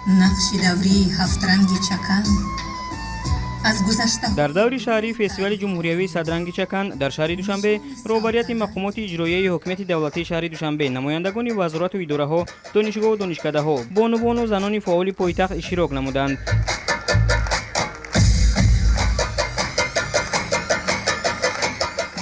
Нақши даврии ҳафтранги чакан аз гузашта. Дар даври шаҳрии фестивали ҷумҳуриявии «Садранги чакан» дар шаҳри Душанбе роҳбарияти мақомоти иҷроияи ҳокимияти давлатии шаҳри Душанбе, намояндагони вазорату идораҳо, донишгоҳу донишкадаҳо, бонувону занони фаъоли пойтахт иштирок намуданд.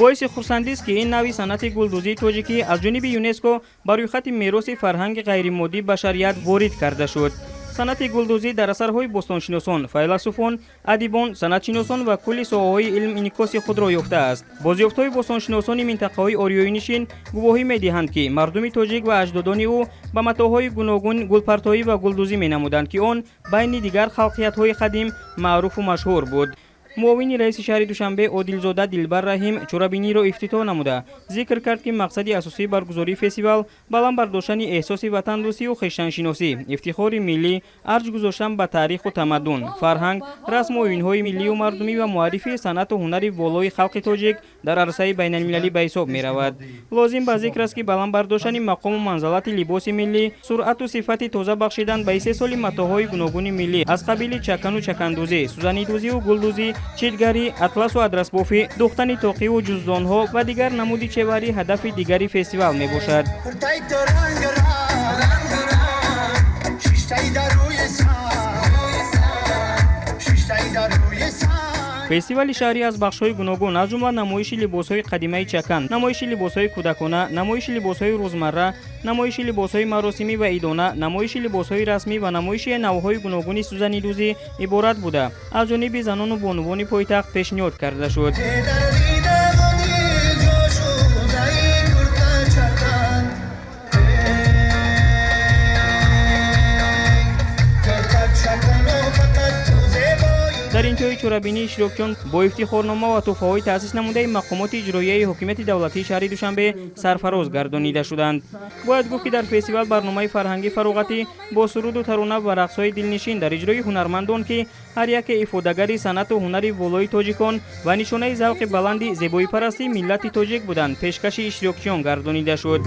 Боиси хурсандист, ки ин навъи санъати гулдӯзии тоҷикӣ аз ҷониби ЮНЕСКО ба рӯйхати мероси фарҳанги ғайримоддии башарият ворид карда шуд. Санъати гулдӯзӣ дар асарҳои бостоншиносон, файласуфон, адибон, санъатшиносон ва кулли соҳаҳои илм инъикоси худро ёфтааст. Бозёфтҳои бостоншиносони минтақаҳои ориёинишин гувоҳӣ медиҳанд, ки мардуми тоҷик ва аҷдодони ӯ ба матоъҳои гуногун гулпартоӣ ва гулдӯзӣ менамуданд, ки он байни дигар халқиятҳои қадим маъруфу машҳур буд. Муовини раиси шаҳри Душанбе Одилзода Дилбар Раҳим чорабиниро ифтитоҳ намуда, зикр кард, ки мақсади асосии баргузории фестивал баланд бардоштани эҳсоси ватандӯстию хештаншиносӣ, ифтихори миллӣ, арҷ гузоштан ба таъриху тамаддун, фарҳанг, расму оинҳои миллию мардумӣ ва муаррифии санъату ҳунари волои халқи тоҷик дар арсаи байналмилалӣ ба ҳисоб меравад. Лозим ба зикр аст, ки баланд бардоштани мақому манзалати либоси миллӣ, суръату сифати тоза бахшидан ба истеҳсоли матоъҳои гуногуни миллӣ аз қабили чакану чакандӯзӣ, сӯзанидӯзию гулдӯзӣ, читгарӣ, атласу адрасбофӣ, духтани тоқиву ҷуздонҳо ва дигар намуди чеварӣ ҳадафи дигари фестивал мебошад. Куртаи ту ранг ранг, шиштаи дар рӯи санг, шиштаи дар рӯи санг. Фестивали шаҳрӣ аз бахшҳои гуногун, аз ҷумла намоиши либосҳои қадимаи чакан, намоиши либосҳои кӯдакона, намоиши либосҳои рӯзмарра, намоиши либосҳои маросимӣ ва идона, намоиши либосҳои расмӣ ва намоиши навъҳои гуногуни сӯзанидӯзӣ иборат буда, аз ҷониби занону бонувони пойтахт пешниҳод карда шуд. Дар дидаву дил ҷо шудаи курта чакан, курта чакану фақат ту зебоӣ. Дар интиҳои чорабинӣ иштирокчиён бо ифтихорнома ва тӯҳфаҳои таъсис намудаи мақомоти иҷроияи ҳокимияти давлатии шаҳри Душанбе сарфароз гардонида шуданд. Бояд гуфт, ки дар фестивал барномаи фарҳангӣ фароғатӣ бо суруду тарона ва рақсҳои дилнишин дар иҷрои ҳунармандон, ки ҳар яке ифодагари санъату ҳунари волои тоҷикон ва нишонаи завқи баланди зебоипарастии миллати тоҷик буданд, пешкаши иштирокчиён гардонида шуд.